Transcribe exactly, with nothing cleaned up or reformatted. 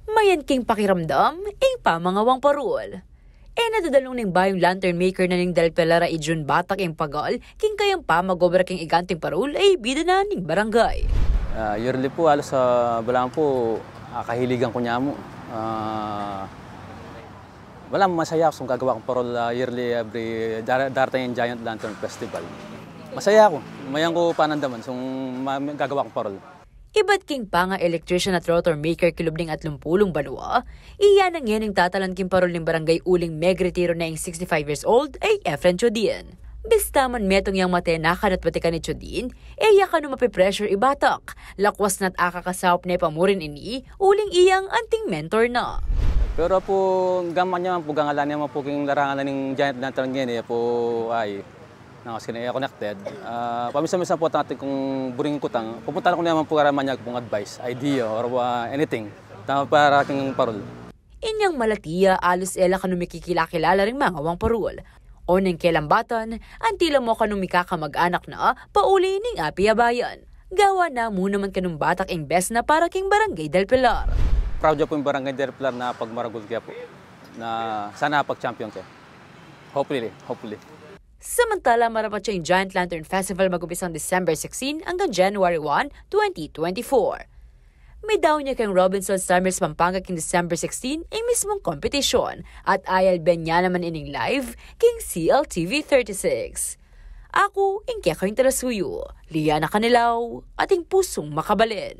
Mayan king pakiramdam ing pamangawang parul. E na dadalung ning bayung lantern maker na ning Del Pilar a i Jun Batak ing pagal king kayang pamag-obra king iganting parul a ibida na ning barangay. Ah, yearly pu, alos, ah, balamu pu, ah, kahiligan ku ne mu. Ah, balamu masaya ku sung gagawa kung parul, ah, yearly, every dar-, darating ing Giant Lantern Festival. Masaya ku, mayan ku panandaman sung ma-, gagawa kung parul. Ibat king panga-electrician at rotor maker king lub ning atlumpulung banua, iya na ngening tatalan king parul ning barangay uling megretiro na ing sixty-five years old a i Efren Chodin. Bista man metung yang matenakan at batikan i Chodin, e ya kanu mape-pressure i Batak. Lakwas na't akakasaup ne pa murin ini, uling iyang anting mentor na. Pero pu, gamat ne man pu, gangalan ne man pu king larangan na ning Giant Lantern ngeni, e pu, ay, nang askin e connected. Ah, paminsan-minsan pu, atin kung buring kutang, pupunta ku ne man pu, para manyag pung advice, idea, or, ah, anything. Tama para king parul. Inyang malati ya, alus e la kanu mikikila-kilala ring mangawang parul. O neng kelambatan, anti la mu kanu mikakamag-anak na, pauli ning api a bayan. Gawa na mu naman kanung Batak ing best na para king Barangay Del Pilar. Proud ya pu ing Barangay Del Pilar na pagmaragul ke pu. Na sana pag-champion ke. Hopefully, hopefully. Samantala, marapat ya ing Giant Lantern Festival, mag-umpisang December sixteen anggang January one, twenty twenty-four. Midaun ya keng Robinson Summers Pampanga king December sixteen ing mismung kompetisyon at ayalben ya naman ining live king C L T V thirty-six. Aku ing kekayung talasuyu, Liana Canilao, ating pusung makabalen.